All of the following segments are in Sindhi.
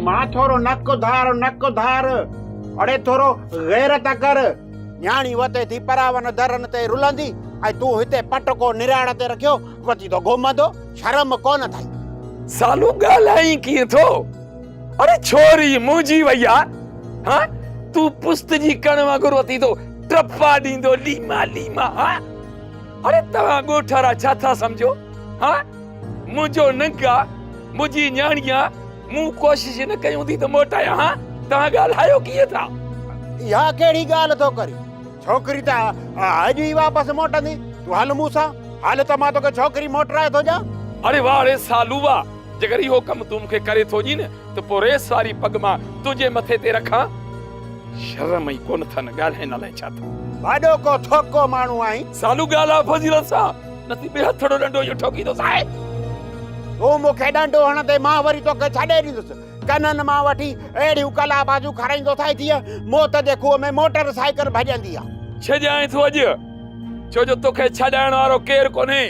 مان ٿورو نڪ ڌار نڪ ڌار. اڙي ٿورو غيرت ڪر. نياڻي وتي ٿي پراون درن تي رلندي ۽ تون هتي پٽڪو نراڙ تي رکيو وتي ٿو گهمندو. شرم ڪونه ٿئي. سالو ڳالهائين ڪيئن ٿو؟ اڙي ڇوري منهنجي وئي آ. ها تون پست جي ڪڻ وانگر وتي ٿو ٽپا ڏيندو ليما ليما ها. اڙي توهان ڳوٺ وارا ڇا ٿا سمجهو ها منهنجو ننگ آ منهنجي نياڻي آ مون ڪوشش نه ڪئي هوندي ته موٽايان ها توهان ڳالهايو ڪيئن ٿا. اها ڪهڙي ڳالهه ٿو ڪرين ڇوڪري ته اڄ ئي واپس موٽندي تون هل مون سان هل ته مان توکي ڇوڪري موٽرائي ٿو ڏيان. اڙي واهه ڙي سالو واهه جيڪر اهو ڪم تون مون کي ڪري ٿو ڏين ته پوء ريس واري پڳ مان تنهنجي مٿي تي رکان. شرم ئي ڪونه اٿن، ڳالهائين الائي ڇا ٿا. وڏو ڪو ٿوڪو ماڻهو آهين. سالو ڳالهاء فضيلت سان، نه ته ٻي هٿڙو ڏنڊو اهو ٺوڪيندوسانء. تون مون کي ڏنڊو هڻندين، مان وري توکي ڇڏي ڏيندس. ڪنن مان وٺي اهڙيون ڪلابازيون کارائيندوسانء جيئن موت جي کوهه ۾ موٽر سائيڪل ڀڄندي آ. ڇڏيانء ٿو اڄ، ڇو جو توکي ڇڏائڻ وارو ڪير ڪونهي،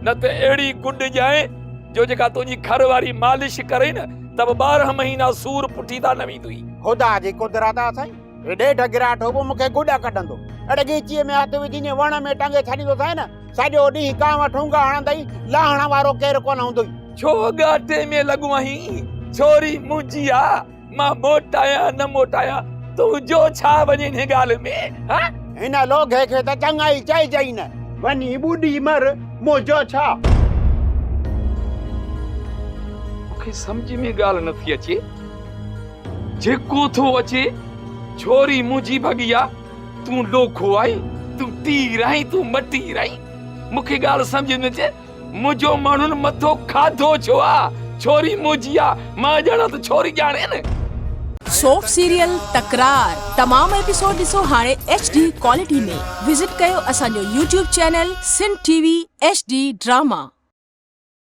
نه ته اهڙي گڏ ڏيانء جو جيڪا تنهنجي گهر واري مالش ڪرئي نه ته به 12 مهينا سور پٺي تان نه ويندوئي. خدا جي قدرت آ سائين، هي ڏيڍ گراٺو به مون کي گڏ ڪڍندو. اڙي ڳيچيء ۾ هٿ وجهي ائين وڻ ۾ ٽنگي ڇڏيندوسانء نه، سڄو ڏينهن ڪانء ٺونگا هڻندئي، لاهڻ وارو ڪير ڪونه هوندوئي. ڇو ڳاٽي ۾ لڳو آهين؟ ڇوري منهنجي آ، مان موٽايان نه موٽايان، تنهنجو ڇا وڃي انهيء ڳالهه ۾، ها؟ هن لوگهي کي ته چڱائي چئجئي نه. وڃي ٻڏي مر، منهنجو ڇا؟ مون کي سمجهه ۾ ڳالهه نه ٿي اچي. جيڪو ٿو اچي، ڇوري منهنجي ڀڳي آ، تون لوگهو آهين، تون ٽير آهين، تون مٽير آهين. مون کي ڳالهه سمجهه ۾ نه اچي. منهنجو ماڻهن مٿو کاڌو ڇو آ؟ ڇوري منهنجي آ، مان ڄاڻان ته ڇوري ڄاڻي نه. سوپ سيريل تڪرار تمام ايپيسوڊ ڏسو هاڻي ايڇ ڊي ڪوالٽي ۾ وزٽ ڪيو اسان جو YouTube channel Sindh T V H D drama.